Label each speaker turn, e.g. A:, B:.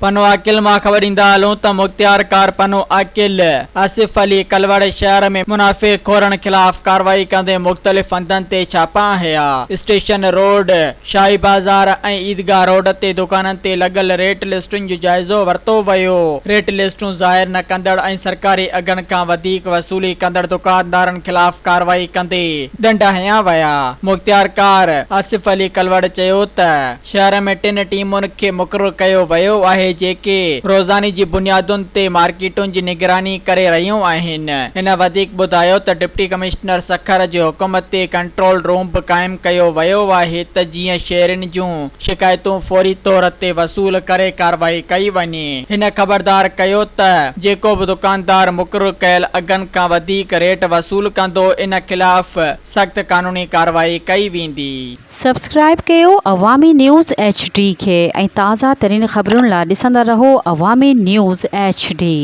A: پنوعاقل مان خبر ڏيندا هلون ته مختيارڪار پنوعاقل آصف علي ڪلوڙ شهر ۾ منافعي خورن خلاف ڪارروائي ڪندي مختلف هنڌن تي ڇاپا هنيا. اسٽيشن روڊ، شاهي بازار ۽ عيدگاهه روڊ تي دڪانن تي لڳل ريٽ لسٽن جو جائزو ورتو ويو. ريٽ لسٽون ظاهر نه ڪندڙ ۽ سرڪاري اگهن کان وڌيڪ وصولي ڪندڙ دڪاندارن خلاف ڪارروائي ڪندي ڏنڊ هنيا ويا. مختيارڪار آصف علي ڪلوڙ چيو ته. شهر ۾ ٽن ٽيمن کي مقرر ڪيو ويو آهي جيڪي روزاني جي بنيادن تي مارڪيٽن جي نگراني ڪري رهيون آهن. هن وڌيڪ ٻڌايو ته ڊپٽي ڪمشنر سکر جي حڪم تي ڪنٽرول روم به قائم ڪيو ويو آهي ته جيئن شهرين جون شڪايتون فوري طور تي وصول ڪري ڪارروائي ڪئي وڃي. هن خبردار ڪيو ته جيڪو به دڪاندار مقرر ڪيل اگهن کان وڌيڪ ريٽ وصول ڪندو ان خلاف سخت قانوني ڪارروائي ڪئي ويندي.
B: سبسڪرائيب ڪيو عوامي نيوز ايڇ ڊي کي ۽ تازه ترين خبرن لا ڏسندا رهو عوامي نيوز ايڇ ڊي.